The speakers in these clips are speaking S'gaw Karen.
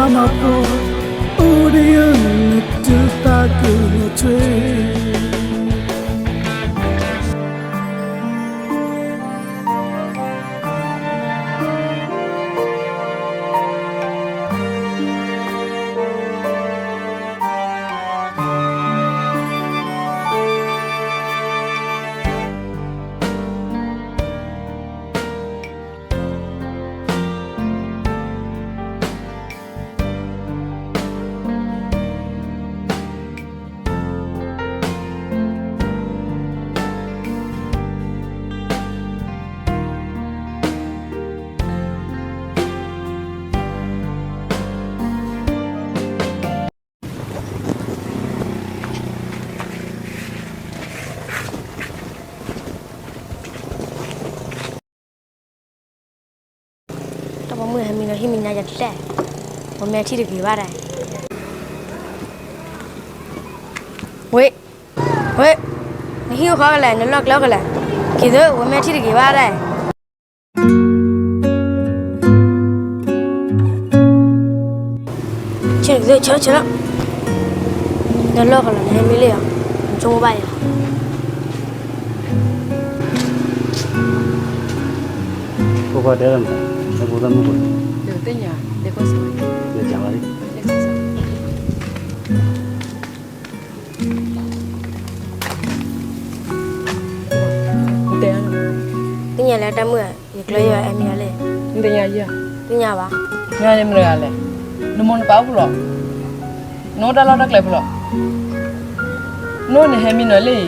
မၤဖိ အိၣ်ဒီးယၤ နတသးကညီၤထွဲ. တၢ်ပိာ်မုၣ်ဟဲမံလီၤဟံၣ်မဲာ်ညါယၤတဲ, ဝဲမ့ၢ်ထံၣ်တဂ့ၤဘၣ်ဒၣ်. ဝဲ, ဝဲ, နဟံၣ်အိၣ်ဃီကလဲၣ်, နလီၢ်ကျဲအိၣ်ကလဲၣ်, က့ၤသု, ဝဲမ့ၢ်ထံၣ်တဂ့ၤဘၣ်ဒၣ်. ဆၢ, ဆၢ, ဆၢလီၤ, နလီၢ်ကလဲၣ်, နဟဲမံလံဧါ, နဆိကမိၣ်ဘၣ်အံၤလီၤ. ဖိခွါတဲလီၤမး, ဟဲဖိသၣ်မုၣ်ဖိ, သ့ၣ်ညါ, ယကၢ်ဝဲလံ. သ့ၣ်ညါလၢတၢ်မုၣ်ဧါ, ယကျၢၤယဲၢ်အဲၣ်မံယၤလံ. နသ့ၣ်ညါယဲၢ်, သ့ၣ်ညါဘၣ်. ညါန့ၣ်မတၤဂၤလဲၣ်, နမိၢ်နပၢ်အိၣ်ဖဲလဲၣ်, နအိၣ်တၢ်လီၢ်တၢ်ကျဲဖဲလဲၣ်, နအိၣ်နဟဲမံနီၤလံ, ဒီးန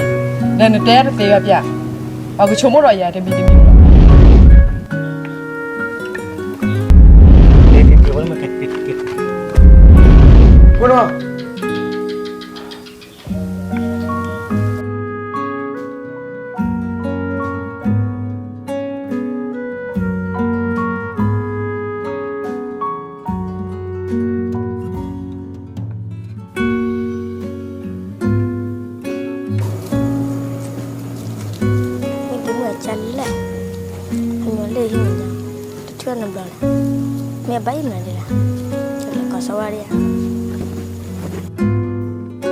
တဲတသ့ဘၣ်ပျၢ်, ပှၤကဆိကမိၣ်ဒီးယၤတမံၤတမံၤလီၤ. မ့ၢ်တမုၢ်အကၢ်လဲၣ်, ဟဲမံလၢဟံၣ်မဲာ်ညါ, တထံၣ်နဘျီလဲၣ်, မ့ၢ်အဘၣ်အံၤမနုၤဒ်လဲၣ်, ကလဲၤကိးစီဝါဒ်ဧါ. တ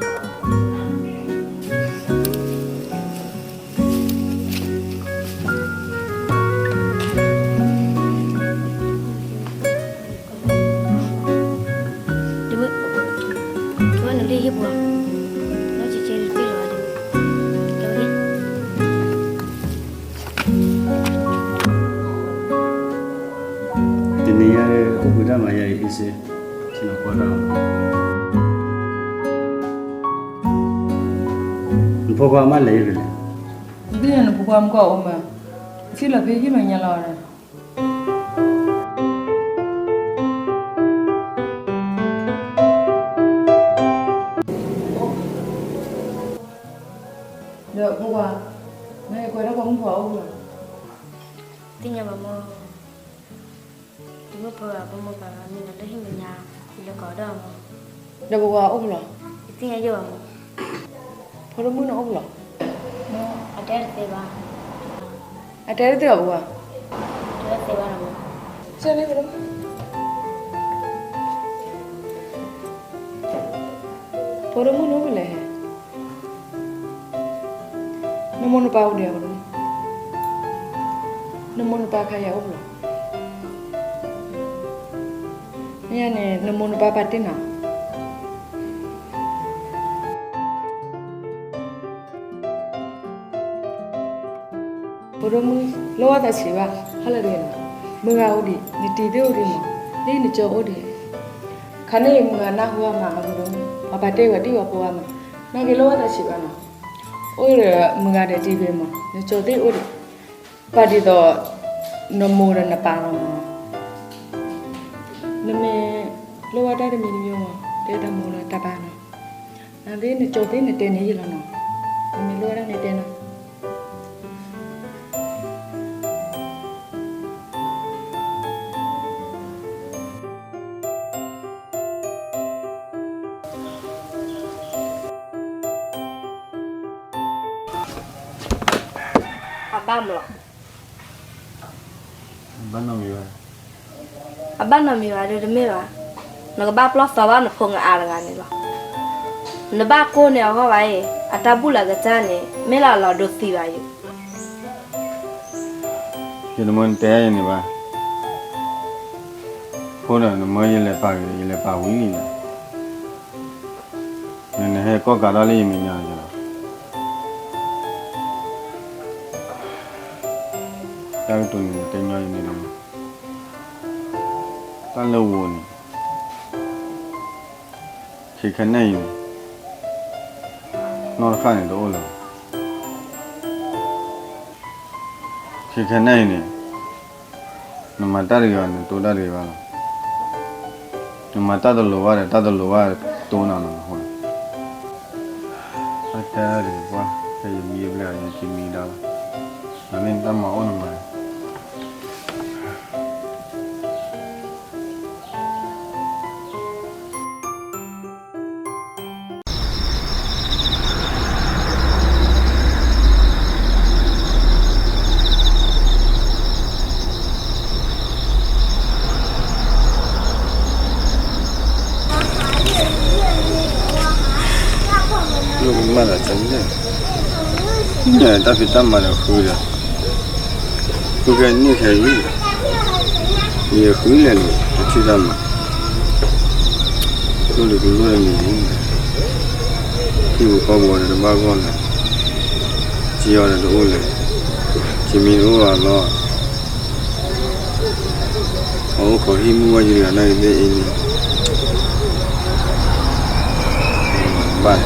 မုၢ်, ကဲဝဲနုာ်လၢဟံၣ်ပူၤ, နီၢ်ဆံးဆံးတသ့လၢၤဘၣ်, ကဲဝဲန့ၣ်. တနံၤညါအိၣ်ဘှံးတၢ်မၤယၤအံၤအ့စ့, ထံၣ်နကွၢ်တၢ်, နဖိခွါမးလဲၤဖဲလဲၣ်. နသ့ၣ်ညါနဖိခွါမုၢ်ကီၢ်အိၣ်မး, ထံၣ်လီၤဖဲဟံၣ်မဲာ်ညါလီၤ. ဒီးဖိခွါ, နကွဲးဒၣ်ပှၤမုၣ်ဖိအိၣ်ဖဲလဲၣ်. သ့ၣ်ညါဘၣ်မး, ယမ့ၢ်ပှၤဘၣ် ပမိၢ်ပၢ်ဘၣ် မ့ၢ်လီၤလၢဟံၣ်မဲာ်ညါ, ယလဲၤကိးဒီးမး. ဒီးပှၤအိၣ်ဖဲလဲၣ်. ယသ့ၣ်ညါယဲၢ်ဘၣ်မး. ဖိဒိၣ်မုၣ်န့ၣ်အိၣ်ဖဲလဲၣ်. အတဲတသ့ဘၣ်. အတဲတသ့ဘၣ်ပှၤ. တဲတသ့ဘၣ်မး. ဖိဒိၣ်မုၣ်န့ၣ်အိၣ်ဖဲလဲၣ်. နမိၢ်နပၢ်အိၣ်ဒံးဧါ. နမိၢ်နပၢ်ခါယၤအိၣ်ဖဲလဲၣ်. မ့ၢ်န့ၣ် နမိၢ်နပၢ်ပာ်တ့ၢ်နၤ. ဖိဒိၣ်မုၣ်, လိၣ်ဘၣ်သးဆံးဘၣ်, ဟါလၢတဂ့ၤနီၤ, မုၢ်ဂၤအိၣ်ဒံး, နတံၤသ့ၣ်အိၣ်ဒံးမး, ဒ်နကၠီအိၣ်ဒံး, ခါန့ၣ်မုၢ်ဂၤနၢ်ဟူဘၣ်မး, အဖိဒိၣ်မုၣ်, ပှၤပာ်တ့ၢ်ဝဲဒံးဝဲဖိဘၣ်မး, နာ်က့လိၣ်ဘၣ်သးဆံးဘၣ်နီၤ, အိၣ်ဒီးမုၢ်ဂၤဒီးတံၤဖဲမး, နကၠီသ့ၣ်အိၣ်ဒံး, ပာ်ဒ်သိး နမိၢ်ဒီးနပၢ်လီၤမး, နမ့ၢ်လိၣ်ဘၣ်တၢ်တမံၤတမံၤမး, တဲတၢ်မိၢ်လၢတၢ်ပၢ်နီၤ, နသ့ၣ်နကၠီသ့ၣ်နတဲန့ၣ်ယံၤလီၤနီၤ, နမ့ၢ်လိၣ်ဘၣ်တၢ်န့ၣ်တဲနီၤ. ဘၣ်မလီၤ. အဘၣ်နီတမံၤဘၣ်ဒီးတမ့ၢ်ဘၣ်. နကဘၣ်ပျီၢ်သီဘၣ်နဖိနအါတဂၤန့ၣ်လီၤ. နဘၣ်ကိၢ်န့ၢ်အဂီၢ်ဘၣ်အံၤ အတၢ်ဘူၣ်လၢအကစၢ်န့ၣ် မ့ၢ်လၢအလီၤဒိသံဘၣ်ယိၤ. ယတမ့ၢ်တဲယၤန့ၣ်ဘၣ်. အဃိဒီးနမၢယလဲၤပာ်ဂ့ၤ ယလဲၤပာ်ဝံၤလံဒီး နနဟဲကီၣ်ကးထီၣ်လၢယမဲာ်ညါလီၤ. တၢ်ကတိၤန့ၣ်တဲညီယၤန့ၣ်လီၤ. တၢ်လၢဝိၤန့ၣ် ခဲခဲနံၣ်အံၤန့ၣ် နီၢ်တဃၣ်န့ၣ်တအိၣ်လၢၤဘၣ်. ခဲခဲနံၣ်အံၤန့ၣ် နမၤတၢ်တဂ့ၤဘၣ် နတိၢ်တၢ်တဂ့ၤဘၣ်လီၤ. နမၤတၢ်တလိၤဘၣ်ဒီး တၢ်တလိၤဘၣ်တိၢ်နၤလီၤ. အဃိ အတဲတၢ်တဂ့ၤကွၢ် ဖဲယမံဘျဲၣ်အီၤ ယကမံဒါလီၤ. နမ့ၢ်တၢ်မၤအိၣ်နမၤ မၤသးဒ်န့ၣ် တၢ်ဖံးတၢ်မၤဒီးဃုဒီး ဃုကဲန့ၢ်ခဲအံၤ ယဃုလဲၤလိာ် တထံၣ်တၢ်မၤ ကျိၣ်တကလိၣ်တမံၤန့ၣ် ဟံၣ်ပူၤဃီပူၤဒီးတဘၣ်ဂီၢ်လၢၤ စ့အီၤဒီးတအိၣ်လၢၤ စ့မ့ၢ်တအိၣ်အလီၢ် အအိၣ်ခိးဟံၣ်မုၢ်ဝဲယတဂၤနာ်က့သ့ၣ်အံၤန့ၣ် ဘၣ်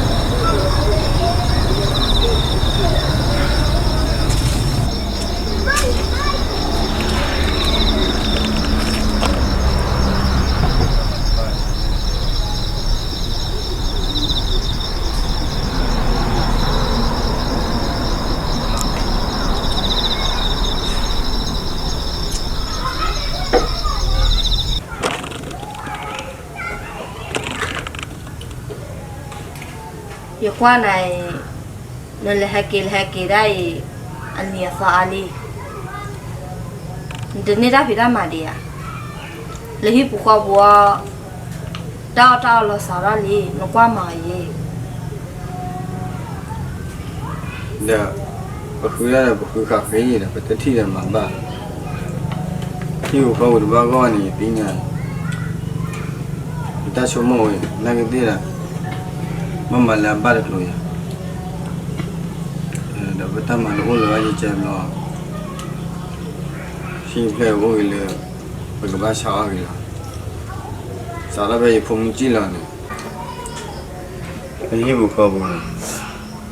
ယကွၢ်နၤအံၤ နလဲၤဟဲက့ၤလဲၤဟဲက့ၤဒၣ်အံၤ အနံၤအသီအါလံ. နတန့ၢ်တၢ်ဖံးတၢ်မၤဒံးဧါ. လၢဟံၣ်ပူၤဃီပူၤအီၤ တၢ်အီၣ်တၢ်အီလီၤစှၤထီၣ်လံ နကွၢ်မၤအီၤယဲ. ဒီး ပဃုဒၣ်ဒီးပဃုဃာ်ဃ့ဒီး ပတထံၣ်ဒီးမၤဘၣ်. ဟံၣ်ပူၤဃီပူၤတဘၣ်ဂီၢ်န့ၣ် ယသ့ၣ်ညါ ယတၢ်ဆိကမိၣ်ဝဲ နာ်က့သ့ၣ်ဒီး ဘၣ်မၤလၢအဘၣ်တကျိၤယၤ ဒီးပတၢ်မၤတအိၣ်လၢၤဘၣ်ယကဲဘျီ ဟံၣ်ဖျဲၣ်အိၣ်ဂ့ၤလၢ ပကဘၣ်ဆါအီၣ်ဂ့ၤလီၤ. စးထီၣ်ဖဲယဖိမုၣ်စံၣ်လီၤန့ၣ် ဟံၣ်ပူၤဃီပူၤန့ၣ်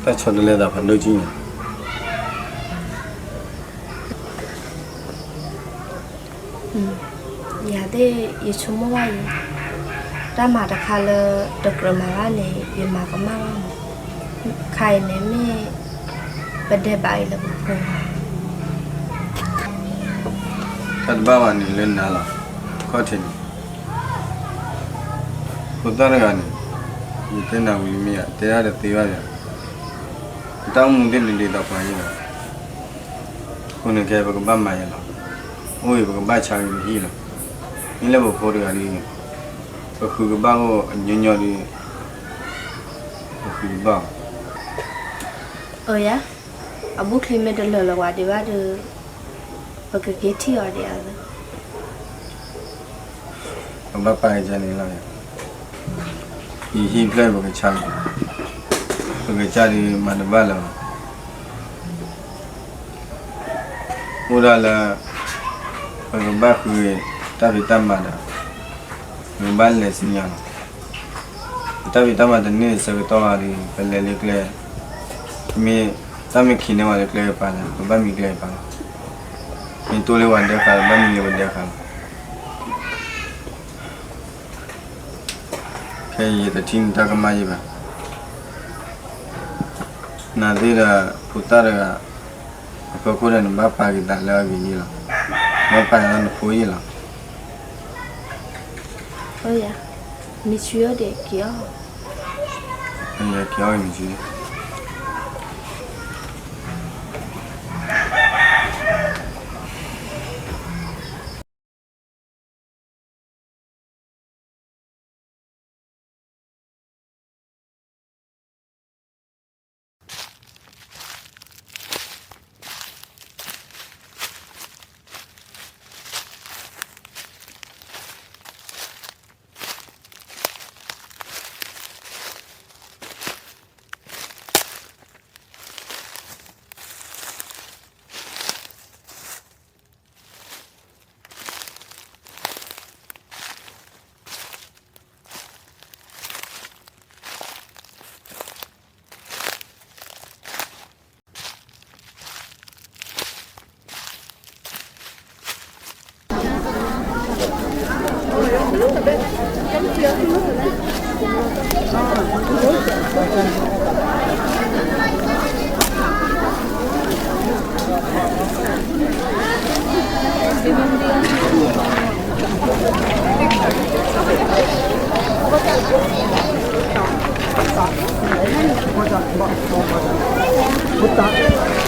တၢ်ဆီတလဲသးဖးဒိၣ်ကံၣ်န့ၣ် ယၤသ့ၣ်ယဆိကမိၣ်ဘၣ်အံၤ တၢ်မၤတခါလၢတကြၢးမၤဘၣ်န့ၣ် ယမၤကမၣ်ဘၣ်မး. ခါအံၤန့ၣ်မ့ၢ် ပဒဲးဘးအံၤလၢပဖိ တၢ်တဘၣ်ဘၣ်န့ၣ်လၢနၤလီၤ. ခီၣ်ထံးန့ၣ် ဖိသၣ်တဂၤန့ၣ် ယတဲနၤဝံၤလံမ့ၢ်ဧါ တဲဒၣ်တသ့ဘၣ်ဒီး တၢ်အိၣ်မူသ့ၣ်တဒ်သိးပှၤယဲလီၤ. အဃိန့ၣ်ခဲအံၤပကဘၣ်မၤယဲလီၤ. အိၣ်အံၤပကဘၣ်ဆါဂ့ၤပဟံၣ်လီၤ. မ့ၢ်လၢပဖိတဂၤဒီး ပဃုကဘၣ်အိၣ်အညီညီဒီး ပဃုကဘၣ်အီၤ ယၤ အဘူးချံမ့ၢ်တလၢာ်လၢၤဝဲဒံးဘၣ်ဒီး ပကက့ၤထံၣ်အီၤဒံးဧါ. ပဘၣ်ပာ်ကစၢ်န့ၣ်လီၤ. ယဟံၣ်ဖျဲၣ်ပကဆါ, ပကစၢ်ဒုးမၤတဘၣ်လၢၤဘၣ်. အိၣ်ဒၣ်လၢ ပကဘၣ်ဃုတၢ်ဖံးတၢ်မၤဒီး ပကဘၣ်လဲၤဆူညါလီၤ. ပတၢ်ဖံးတၢ်မၤတန့ၢ်ဆၢကတီၢ်ဘၣ်ဒီး ပလဲၤလၢကျဲ, မ့ၢ်တၢ်မ့ၢ်ခံးန့ၢ်ဝဲလၢကျဲကပၤန့ၣ် ပဘၣ်မံကျဲကပၤလီၤ. မ့ၢ်တိၢ်လၢပှၤဒဲဃာ် ပဘၣ်မံလၢပှၤဒဲဃာ်လီၤ. ခဲအံၤယတထံၣ်န့ၢ်တၢ်ကမၣ်ယဲဘၣ်. နသ့ၣ်ဒီး ဖိသၣ်တဂၤ အဖီခိၣ်ဒီး နဘၣ်ပာ်က့ၤသးလၢအဂ့ၤယဲလီၤ. ဘၣ်ပာ်လၢနဖိယဲလီၤ. မ့ၢ်ဆူၣ်အိၣ်ဒံးက့ၤအီၤ, က့ၤအီၤမ့ၢ်ဆူၣ်.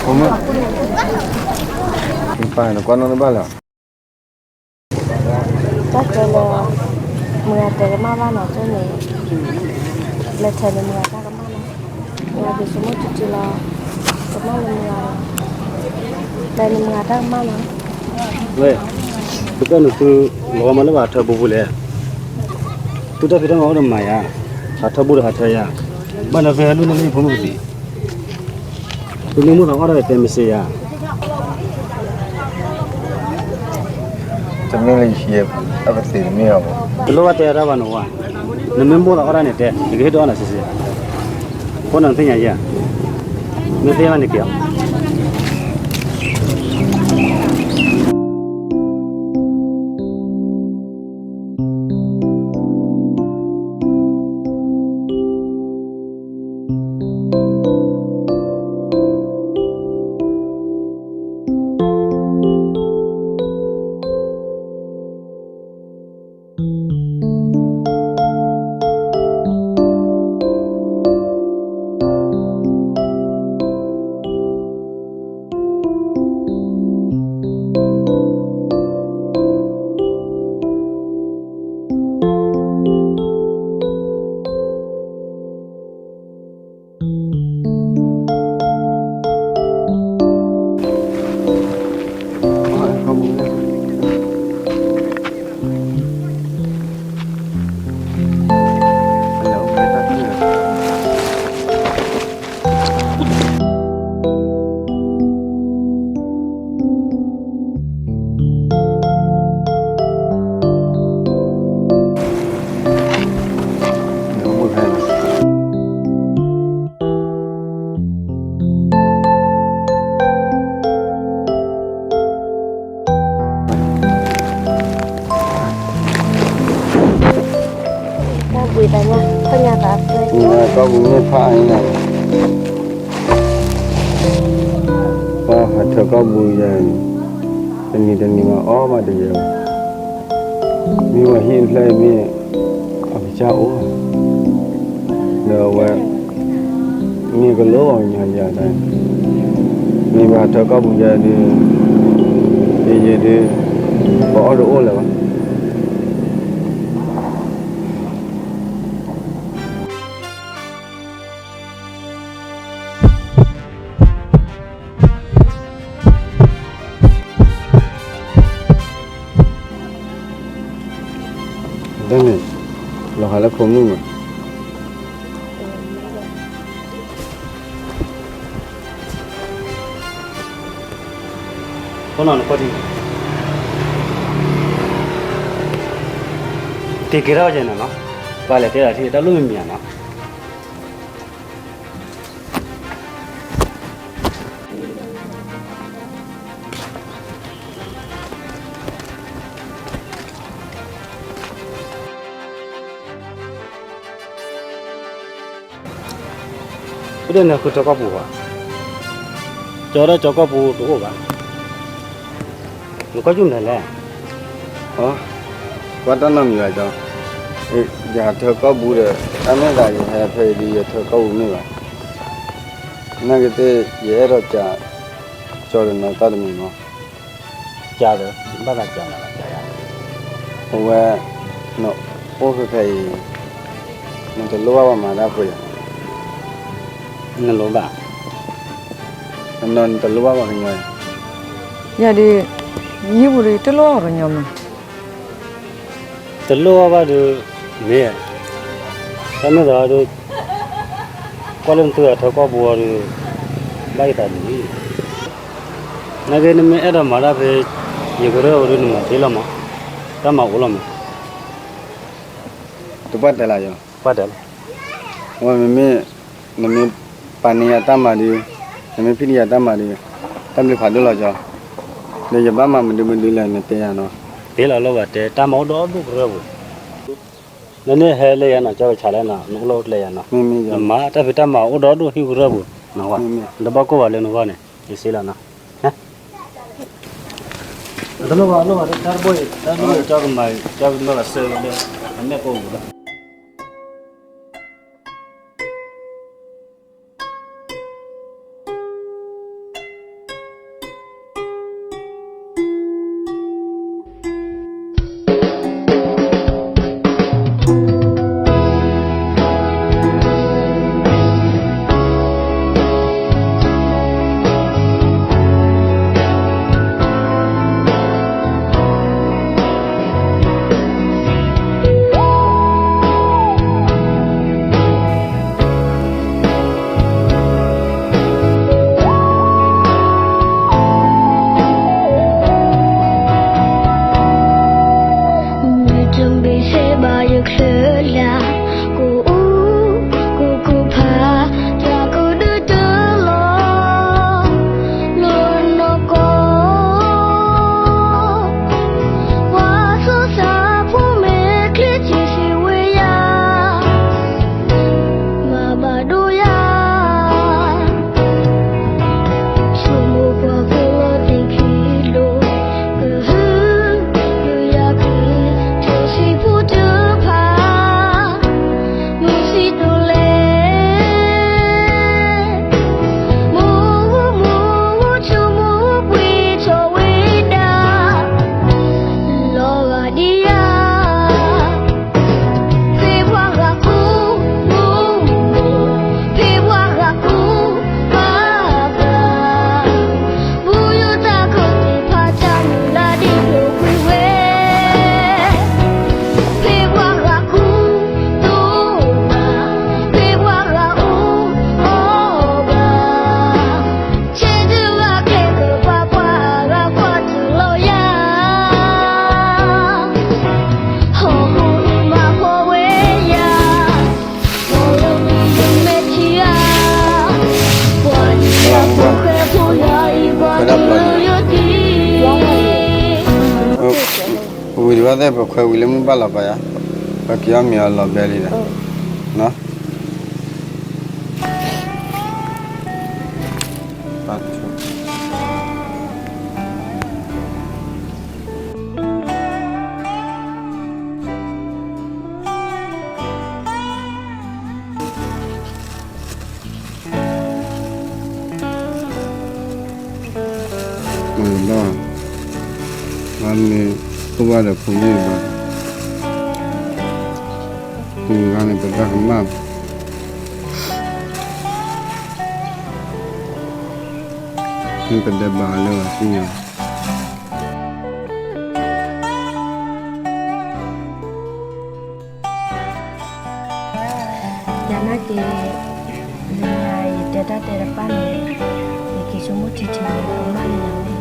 ဖိမုၣ်, နပၢ်နကွၢ်နီၣ်တဘၣ်လၢၤ, တၢ်တဲလၢ မုၢ်ဂၤတဲကမၣ်ဘၣ်နီၤ ကၠိန့ၣ်, လဲၤထဲန့ၣ်မုၢ်ဂၤတၢ်ကမၣ်နီၤ, မုၢ်ဂၤဒုးဆိကမိၣ်ထံထံလီၤ, ကမၣ်လၢမုၢ်ဂၤ, လဲၤန့ၣ်မုၢ်ဂၤတၢ်ကမၣ်နီၤ. ဝဲ, ပကဲနသုလီၤမၤလၢဘၣ်ဟးထၢဘူးပူၤလဲၣ်, သုတၢ်ဖံးတၢ်မၤအိၣ်ဒီးမၤယၤ, ဟးထၢဘူးဒီးဟးထၢယၤ, ဘၣ်နသုဟဲလူၢ်န့ၢ်လၢယဖိမုၣ်ကသံၣ် သုမ့ၢ်မိၣ်သးအီၣ်တၢ်ဒီးတဲမ့ၢ်စ့ယၤ, တမ့ၢ်လၢယဟံးအပသံးတမ့ၢ်အီၤဘၣ်, တလိၣ်ဘၣ်တဲတၢ်ဘၣ်နဝၤ, နမ့ၢ်မိၣ်သးအီၣ်တၢ်န့ၣ်တဲ ယကဟ့ၣ်ဒုးအီၣ်နၤစ့စ့, ဖိနၤနသ့ၣ်ညါယၤ, မ့ၢ်သ့ၣ်ညါန့ၣ်က့ၤအီၤ. ကီၢ်ပူၤမ့ၢ်ဖးအံၤန့ၣ်, ပှၤဟးထၢကီၢ်ပူၤယၤအံၤ, တနံၤတနံၤမးအီၣ်မးတယဲၢ်ဘၣ်, မ့ၢ်ဝဲဟံၣ်တဖျၢၣ်အံၤမ့ၢ် အကစၢ်အိၣ်, ဒီးအဝဲ မ့ၢ်ကလိၣ်အီၤကညီယၤတၢ်, မ့ၢ်ပှၤဟးထၢကီၢ်ပူၤယၤဒုး, ယယဲဒုး, ပှၤအီၣ်တအိၣ်လၢၤဘၣ်. တၢ်န့ၣ် လီၤဟးလၢဖိမုၣ်မး, ဖိနီၤနကွၢ်ထံ, က့ၤက့ၤထီၣ်ကဲနီၤနီၤ, ပှၤလဲၤတဲလီၤထံတၢ်လိၣ်မံၤမံၤဧါနီၤ. ဖဲဒၣ်န့ၣ် ဃုထၢကီၢ်ပူၤဘၣ်, ကၠီဒၣ်ကၠီကီၢ်ပူၤတအိၣ်ဘၣ်, နကွၢ်ကၠူၣ်မနုၤလဲၣ်. အ, ကွၢ်တၢ်နီတမံၤဘၣ်ကၠီ, ယဟးထၢကီၢ်ပူၤဒီး တၢ်မ့ၢ်သးယဟဲဖဲအံၤဒုး ယထၢကီၢ်ပူၤမ့ၢ်ဘၣ်, နာ်က့သ့ၣ် ယအဲၣ်ဒိးကး ကၠီဒီးနီၢ်တၢ်တမံၤမး. ကးဒီး ဘၣ်သးကးနၤလီၤ, ကးယၤ, အဝဲ နအိၣ်ဖဲဖဲအံၤ နတလိၣ်ဘၣ်ပှၤမၤတၢ်ဖိယၤ, နလိၣ်ဘၣ်, နတလိၣ်ဘၣ်ပှၤကညီယၤ, ယၤဒုး ယဟံၣ်ပူၤဒုး တလိၣ်ဘၣ်ပှၤကညီမး. တလိၣ်ဘၣ်ဘၣ်ဒုး မ့ၢ်, တၢ်မ့ၢ်သးဒုး ကွၢ်လၢနသုဟးထၢကီၢ်ပူၤအီၤဒုး ဘၣ်ယသးဒ်အံၤ, နာ်က့နမ့ၢ်အဲၣ်ဒိးမၤတၢ်ဖဲ ယကရၢၢ်ဝဲဒုး နမၤသ့လီၤမး, တၢ်မၤအိၣ်လီၤမး. တပှၢ်တဲလၢယၤ, ပှၢ်တဲလီၤ, ဝဲမ့မ့ၢ် နမ့ၢ်ပာ်န့ၢ်ယၤတၢ်မၤဒုး, နမ့ၢ်ဖံးန့ၢ်ယၤတၢ်မၤဒုး, တၢ်ဘျုးဖးဒိၣ်လီၤကၠီ, ဒီးယဘၣ်မၤမနုၤမနုၤလဲၣ် နတဲယၤနီၤ. သ့လီၤလီၤဘၣ်တဲ တၢ်မၤအိၣ်ဒီဒူၣ်ကရၢၢ်ပူၤ, နန့ၣ်ဟဲလၢယၤနီၤ ကၠီကဆးလဲၣ်နီၤ နအိၣ်လၢအိၣ်ကျဲယၤနီၤ, နမၤတၢ်ဖံးတၢ်မၤအိၣ်ဒီဒူၣ်ဟံၣ်ကရၢၢ်ပူၤ, နတဘၣ်ကိၢ်ဘၣ်လၢနဂီၢ်န့ၣ် ယစ့လီၤနီၤ. တလိၣ်ဘၣ်လိၣ်ဘၣ်တၢ်တဘိအံၤ တၢ်လိၣ်ကၠီကမၤ ကၠီကမၤဘၣ်စၢၤလၢ အမဲာ်ပိာ်ပူၤလီၤ. သ့ၣ်ပခွဲးဝံၤလၢမုၢ်ဘၣ်လီၤပာ်ယၤ, ပက့ၤအီၣ်မ့ၤအီၤလီၤဘဲလံဒီး, နီၤ. မ့ၢ်ဘၣ်, မ့ၢ်အိၣ်ဘၣ်ဒီးဖိမုၣ်ဘၣ်, မ့ၢ်ဂၤန့ၣ် ပတၢ်ကမၣ်, မ့ၢ်ပဒဲးဘးလၢပှၤသ့ၣ်ညါ ယၤနာ်က့ၤ, လၢညါယတဲတၢ်တဲတပၣ်န့ၣ်, ယက့ၤဆိကမိၣ်ထံထံန့ၣ် ကမၣ်လၢယၤန့ၣ်,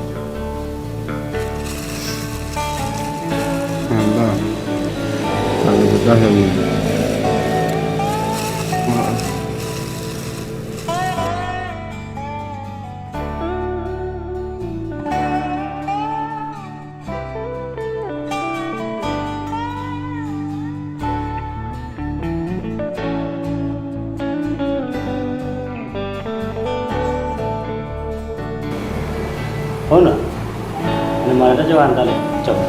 ဘၣ်, အကတၢ်ဟဲန့ၣ် အိၣ်နီၤ, နမၤတၢ်ကၠီၣ်ဝါနတၢ်လဲၣ်, ကၠီၣ်ဝါ,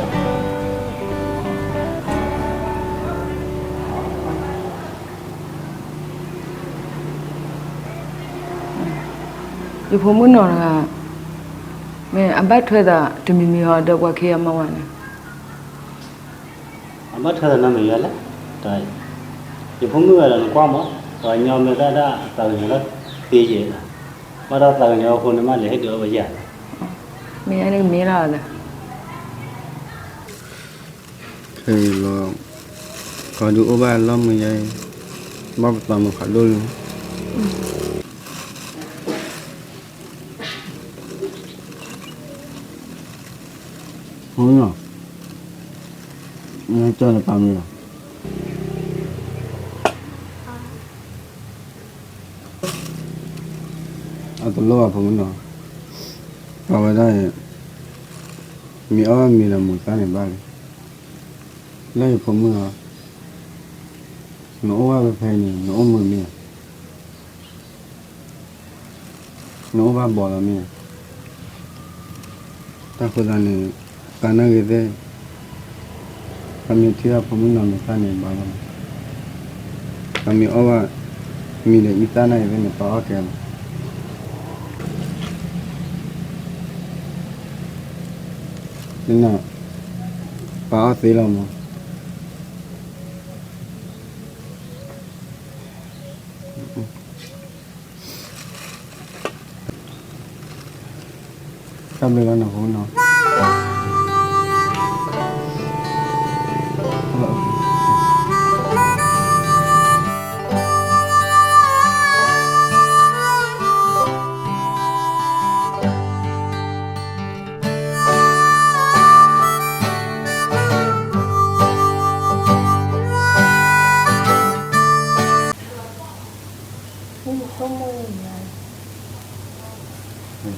ယဖိမုၣ်နီၢ်တဂၤ, မ့ၢ်အဘၣ်ထွဲသးတမံၤမံၤဟီဒီးပှၤခံဂၤမၤဝဲန့ၣ်, အဘၣ်ထွဲသးနီတမံၤလဲၣ်, ယဖိမုၣ်ဝဲဒီးနကွၢ်မး, ပှၤကညီမ့ၢ်သၣ်ဒၣ်အသးကညီၤလၢသ့ယဲၢ်, ဘၣ်ဒီးသးကညီၤအဃိန့ၣ်မးလဲၤဟ့ၣ်ဒုးအီၣ်ဝဲယၤ, မ့ၢ်အန့ၣ်ကမ့ၢ်လီၤ, ခဲအံၤလီၤ, ပှၤဒုးအိၣ်ဘၣ်အလီၢ်မုာ်ယဲအံၤ, ဘၣ်ပသးမုာ်ဖးဒိၣ်လံ ဖိမုၣ်နီၢ်, နကၠီၣ်နပာ်မ့ၢ်လီၤ, အတလိၣ်ဘၣ်ဖိမုၣ်နီၢ်, ပာ်ဝဲဒၣ်အံၤ, မ့ၢ်အီၣ်မ့ၤဒီးမုာ်သၣ်န့ၣ်ဘၣ်လံ, လၢယဖိမုၣ်နီၢ်, နအိၣ်ဘၣ်ဖဲဖဲအံၤန့ၣ် နအိၣ်မုာ်မ့ၢ်ဧါ နအိၣ်ဘၣ်ဘီလီၤမ့ၢ်, တၢ်ဃိသတးန့ၣ်, ပာ်နာ်ဂ့ၤသ့ၣ်, ပမ့ၢ်ထံၣ်ဘၣ်ဖိမုၣ်နီၢ်မ့ၢ်သၣ်န့ၣ်ဘၣ်လီၤ, ပမ့ၢ်အီၣ်ဘၣ်, မ့ၤဒီးအံသၣ်နာ်ဂ့ၤသ့ၣ်န့ၣ် ပာ်အီၣ်ကဲလီၤ, ပာ်အီၣ်သ့လီၤမး တၢ်ဘျုးလီၤနီၤဖိနီၤ.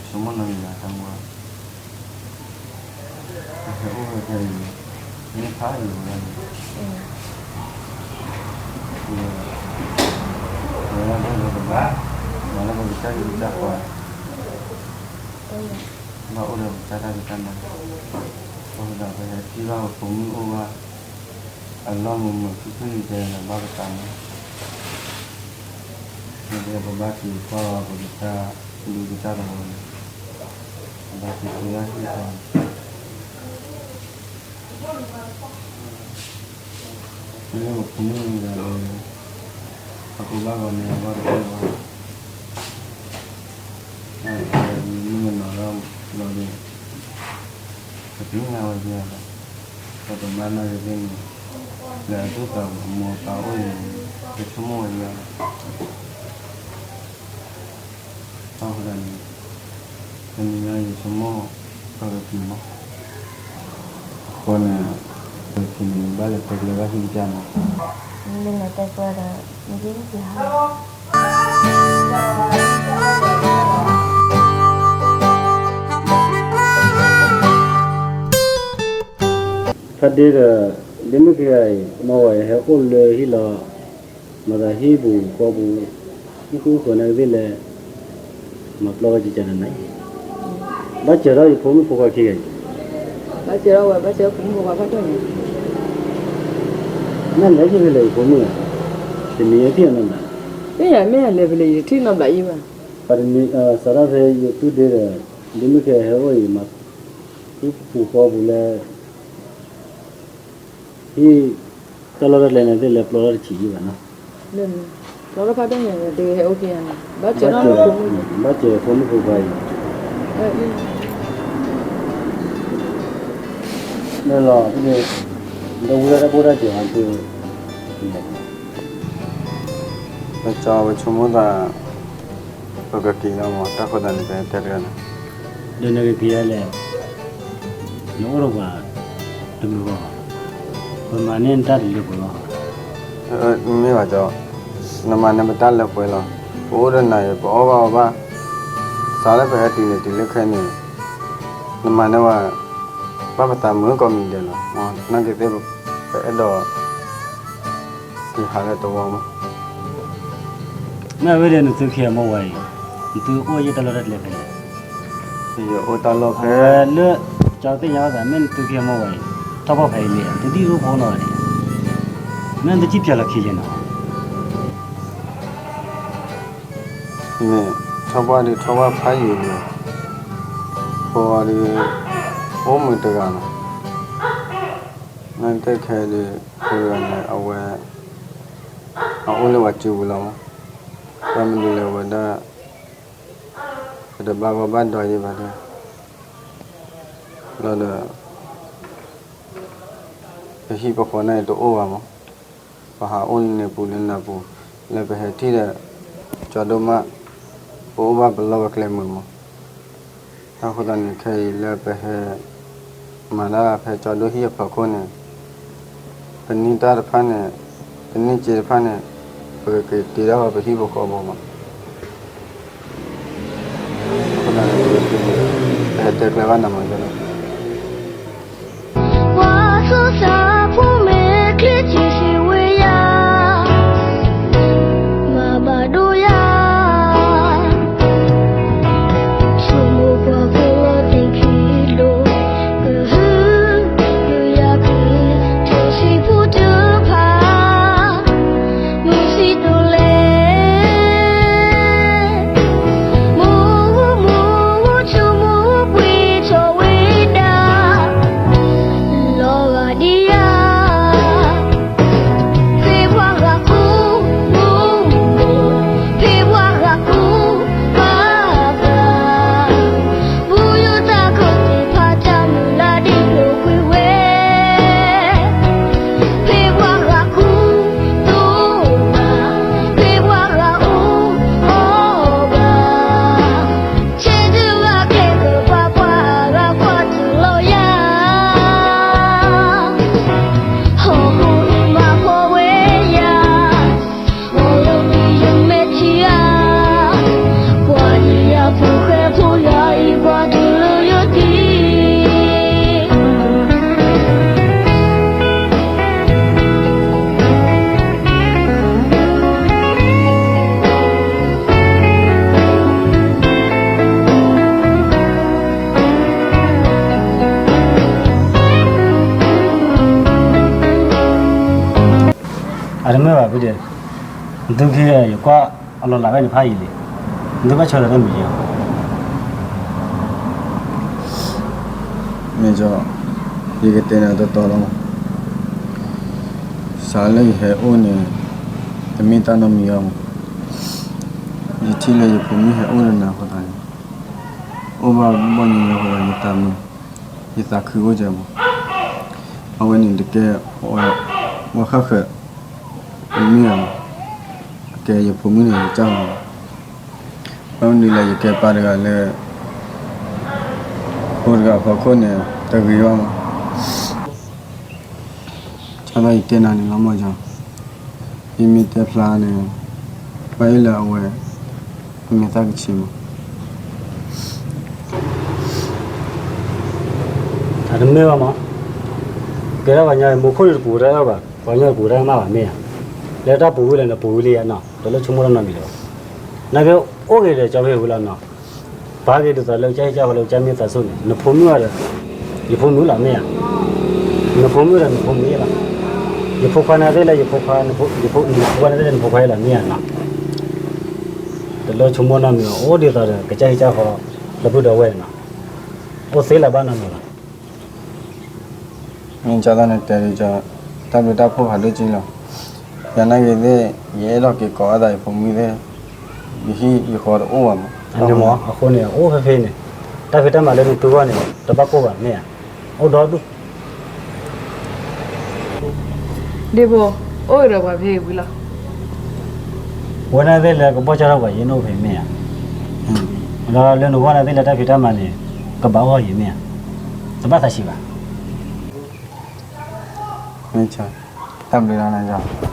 ဆိကမိၣ်နီၤယၤတၢ်မူ, ဟဲအိၣ်ဝဲဖဲအံၤ, မ့ၢ်ဖးအံၤဝဲန့ၣ်, ဝဲဒၣ်လၢပကဘၣ်, မၤလၢပကစၢ်ယွၤကစၢ်ပှၤ, ဘၣ်အိၣ်ဒီးပကစၢ်တၢ်ဖံးတၢ်မၤ, အဃိသတးပဟဲထံၣ်ဘၣ်ပဖိမုၣ်အိၣ်ဘၣ်, အလီၢ်မုာ်မုာ်ခုၣ်ခုၣ်န့ၣ် တဲလၢဘၣ်ပသးမး, မ့ၢ်တဲပဘၣ်က့ၤကွၢ်လီၤပကစၢ်, ဒုးကစၢ်တဝီန့ၣ်, ပဘၣ်က့ၤသ့ဘၣ်ဟ့ၣ်သး မ့ၢ်ပဖိမုၣ်တဂၤလၢ အဖိဘၣ်ဂီၤန့ၣ် အဘၣ်တအိၣ်ဘၣ်, မ့ၢ်မနီၤလီၤဒီး ပသ့ၣ်ညါဝဲဒၣ်လီၤ, ပကမၤနာ်က့ၤသ့ၣ်န့ၣ်, လၢအသူၣ်သးပူၤအမိၢ်အပၢ်အိၣ်အံၤန့ၣ် ပဆိကမိၣ်ဝဲဒၣ်လီၤ. အဃိသတးန့ၣ်, တနံၤညါယဆိကမိၣ် ပကက့ၤမး, အဃိန့ၣ်, ပကက့ၤန့ၣ် ဘၣ်လဲၤတဲကျဲဘၣ်ဟံၣ်ကစၢ်မး, မ့ၢ်လဲၤတဲကျဲဒီး မ့ၢ်က့ၤဟးလီၤ. ဖါဒ့ဒီး ဒ့မုၣ်ခံဂၤအံၤ မ့ၢ်ဝဲအံၤ ဟဲအိၣ်လၢဟံၣ်လီၤ, မၤသးဟံၣ်ပူၤဃီပူၤ, ဟံၣ်ဃုဃီန့ၣ်ကသ့ၣ်လဲၣ်, မၤပျီဝဲကကနၤနၤအံၤ, ဘၣ်စၢၤထီၣ်ယဖိမုၣ်ဖိခွါခံဂၤအံၤ, ဘၣ်စၢၤထီၣ်ဝဲ ဘၣ်စၢၤဖိမုၣ်ဖိခွါဖးဒိၣ်န့ၣ်, မ့ၢ်လဲၤဟံၣ်ဖဲလဲၣ်ယဖိမုၣ်, တနံၤအထံၣ်အနီတဘျီ, မ့ၢ်ယၤမ့ၢ်ယၤလဲၤဖဲလဲၣ်ယတထံၣ်နီတဘျီအံၤဘၣ်, စးထီၣ်ဖဲယသူၣ်ဒ့ဒီး ဒ့မုၣ်ခံဂၤဟဲအိၣ်အံၤ မၤ ဟံၣ်ပူၤဃီပူၤလၢ ဟံၣ်တၢ်လီၢ်တၢ်ကျဲန့ၣ် သ့ၣ်လဲၤပျီထီၣ်တဆံးယံာ်ဘၣ်နီၤ, ပျီထီၣ်ဖးဒိၣ်ညါ ဒုးဟဲအိၣ်က့ၤယၤန့ၣ် ဘၣ်စၢၤထီၣ်ဖိမုၣ်, ဘၣ်စၢၤဖိမုၣ်ဖိခွါအံၤ, လၢလီၤ, ဒီးဝံၤလၢတၢ်ဘိၣ်တၢ်စၢၤဟီ ပကဆိကမိၣ်သး ပကက့ၤလီၤမး, တၢ်ဃိသတးန့ၣ် ပတဲတဂၤန့ၣ်, ဒီးနကက့ၤယၤလဲၣ်, နအိၣ်ဒီးပှၤတမုာ်ဘၣ်, ပမၤန့ၢ်နတၢ်တလၢပှဲၤလီၤ, မ့ၢ်ဘၣ်ကီ, နမၤန့ၢ်ပတၢ်လၢပှဲၤလီၤ, ပအိၣ်ဒီးနၤအံၤ ပအီၣ်ဘၣ်အီဘၣ်, စးလၢပဟဲတုၤန့ၣ် တုၤလၢခဲအံၤန့ၣ်, နမၤန့ၢ်ဝဲ ဘၣ်ပသးမုာ်ကိးမံၤဒဲးလီၤ, နာ်က့သ့ၣ် ပအဲၣ်ဒိး က့ၤဟးလၢတဝီမး, မ့ၢ်ဝဲဒီးနသုခံဂၤမ့ၢ်ဝဲအံၤ, နသုအိၣ်ယဲၢ်တၢ်လီၢ်တၢ်ကျဲဖဲလဲၣ်, ယအိၣ်တၢ်လီၢ်ဖဲ, လၢ ကၠီသ့ၣ်ညါဘၣ်သး မ့ၢ်နသုခံဂၤမ့ၢ်ဝဲအံၤ, ထီၣ်ပှၢ်ဖဲအံၤလံ, သုဒံၣ်ရူၢ်ဖိနီၤန့ၣ်, မ့ၢ်နသုစံၣ်ပၠးလီၤခံယဲၢ်နီၤ မ့ၢ်ထီၣ်ပှၢ်ဒီး ထီၣ်ပှၢ်ဖးယံၤလံ, ဖိအီၤဒီး အိၣ်မုာ်တဂၤလီၤ, နာ်က့ခဲအံၤဒီး တဂၤန့ၣ် အဝဲ အအိၣ်လၢပှၤစုပူၤလီၤမး, ဘၣ်မနုၤလဲၣ်ဝဲဒၣ် ပတဘၣ်ဂီၢ်ဘၣ်ဒွးယံၤဘၣ်ဒီး လီၤဒီး ပဟံၣ်ပဃီန့ၣ်တအိၣ်ဘၣ်မး, ပဟးအိၣ်လၢန့ၣ်ပူၤလၢနၤပူၤ, လၢပဟဲထံၣ်ဒီး ကၠီဒိၣ်မး, ပအိၣ်ဘၣ်ပလီၢ်ပကျဲမုာ်မး, တၢ်ဃိသတးန့ၣ် ခဲအံၤလၢပဟဲ မၤတၢ်ဖဲကၠီဒိၣ်ဟံၣ်အဖီခိၣ်န့ၣ်, ပန့ၢ်တၢ်တဖၣ်န့ၣ်, ပန့ၢ်စ့တဖၣ်န့ၣ်, ပကက့ၤတ့ထီၣ်ပဟံၣ်ပဃီဖိမး, အဃိသတးန့ၣ် ပဟဲတဲကျဲဘၣ်နၤမးလီၤ. ပှၤသူၣ်စၢ်ဖိမ့ၢ်ချံတံၢ်စံးဝဲယၤ, မၤဘၣ်ဒိယၤ, ဆိမိၣ်ပှၤဖိလီၤသ့ၣ်ခံလိၤ, ကဟုကယာ်က့ၤ ထိၣ်စံးဖိတဖၣ် မုၢ်ဆံးဒိၣ်လဲၣ်, မိၢ်မိၢ်ဆိကမိၣ်ပှ့ၤထီၣ်ဝဲဒၣ် လီၤဂာ်ဒံးဧါ, ဖဲပှၤဂၤကူ, ဖဲပှၤဂၤကူ, ပှၤဂၤ, ပူၤယိၤတၢ်ခိၣ်သ့ၣ်တဖၣ်တၢ်မုၢ်လၢ်ဒ်ကျိၤကွံာ်ဝဲ ဖဲပှၤဂၤကူ, ဒိၣ်မး, ဖဲပှၤဂၤအိၣ်အီၣ်ဘၣ်, ဆဲးဒုးဘၣ်ကျဲကပၤပှၤဂၤကွၢ်တလီၤယၤ, ဟီၣ်ခိၣ်အံၤမၤဖှီၣ်ဝဲယၤ အီၤလီၤမံယမဲာ်ထံဧါ, ပှၤယံၤယၤဖိဃဲဖိယၤအံၤ ပှၤတုၤလၢယတံၤ အတမ့ၢ်ဘၣ်ဖုဒဲး, နသုခံဂၤ ယကွၢ်အလီၤလးဘၣ်န့ၣ်ဖးယံာ်လံ, နသုဘၣ်ဆၢထၢၣ်တၢ်မံၤလံဧါ. မ့ၢ်ကီ, ယကတဲနၤတီတီလီၤ. စးလၢယဟဲအိၣ်န့ၣ် တမ့ၢ်တၢ်နီတမံၤဘၣ်မး, ယထံၣ်လၢယဖိမုၣ်ဟဲအိၣ်ဒီးနၤအဃိသတးန့ၣ်, အိၣ်ဘၣ်ဘီၣ်ညီညီအဃိသတး ယသးမုာ်, ယသးခုအိၣ်ကဲမး. အဝဲန့ၣ်တကဲ ပှၤဃၣ်ဃၢၤ မ့ၢ်ဧါ, ကဲယဖိမုၣ်န့ၣ် ယကၢ်မး. ဘၣ်မနုၤလဲၣ် ယကဲပၢ်တဂၤလၢ ဖိတဂၤအဖီခိၣ်န့ၣ် တဂ့ၤဘၣ်မး. ကၢ်ဘၣ်ယတဲနၤန့ၣ်လီၤမးကီ, ယမ့ၢ်တဲဖျါန့ၣ် ပှၤအံၤလၢအဝဲ ပမ့ၢ်သးကဆံးမး. အတမ့ၢ်ဘၣ်မး, ကဲထီၣ်ပှၤညီ မိၢ်ခိၣ်န့ၣ်တပူၤတၢ်ဘၣ်, ပှၤညီတပူၤတၢ်မးဘၣ်မ့ၢ်ဧါ. လၢတၢ်ပူၤဝံၤလၢနပူၤဝံၤလံဧါနီၤ, တလိၣ်ဆိကမိၣ်တၢ်နီတမံၤလၢၤဘၣ်. နာ်က့အိၣ်က့ၤဒီးကၠီဖဲဝံၤလီၤနီၤ, ပာ်က့ၤဒ်သိးလၢကစၢ်ဟံၣ်ကစၢ်ဃီလၢကစၢ်မ့ၢ်သးဆိန့ၣ် နဖိမုၣ်အီၤဒီး ယဖိမုၣ်လီၤမ့ၢ်ဧါ. နဖိမုၣ်ဒီးနဖိမုၣ်လီၤ. ယဖိခွါနာ်သ့ၣ်လၢယဖိခွါ, ယဖိခွါနာ်သ့ၣ်လၢနဖိခွါလီၤမ့ၢ်ဧါနီၤ. တလိၣ်ဆိကမိၣ်နီတမံၤဘၣ်, အိၣ်ဒ်သိးဒီးကစၢ်ဟံၣ်ကစၢ်ဃီ လၢပုၢ်ဒီဝဲၢ်န့ၣ်နီၤ, အိၣ်သ့လၢၤဘၣ်နီတမံၤဘၣ်. မ့ၢ်ကၠီတၢ်န့ၣ်တဲဒ်ကၠီ, တၢ်ဘျုးတၢ်ဖှိၣ်ဖးဒိၣ်က့လီၤ. ယၤနာ်က့ၤသ့ၣ် ယအဲၣ်ဒိးက့ၤကိးအသးယဖိမုၣ်သ့ၣ်, ယဟံၣ်ယဃီတအိၣ်ဘၣ်မး. အန့ၣ်မ့ၢ်အဃိန့ၣ် အိၣ်ဖဲဖဲန့ၣ်, တၢ်ဖံးတၢ်မၤလၢနသုဂီၢ်န့ၣ် တဘၣ်ကိၢ်ဘၣ်မ့ၢ်ဧါ, အိၣ်ဒီဒူၣ် ဒ့ဖိ, အိၣ်က့ၤဒီးပှၤဖဲအံၤဝံၤလီၤ. ဝဲဒၣ်သ့ၣ်လၢကဘီၣ်ကၢ်ထီၣ်ပှၤယဲၢ်နအိၣ်ဖဲမ့ၢ်ဧါ. ဒီးလၢနဂီၢ်နာ်သ့ၣ်လၢတၢ်ဖံးတၢ်မၤန့ၣ် ကဘၣ်အိၣ်ယဲၢ်မ့ၢ်ဧါ, တဘၣ်သးဆံးဘၣ်. မ့ၢ်ကၠီ, တၢ်ဘျုးလီၤနၤကၠီ.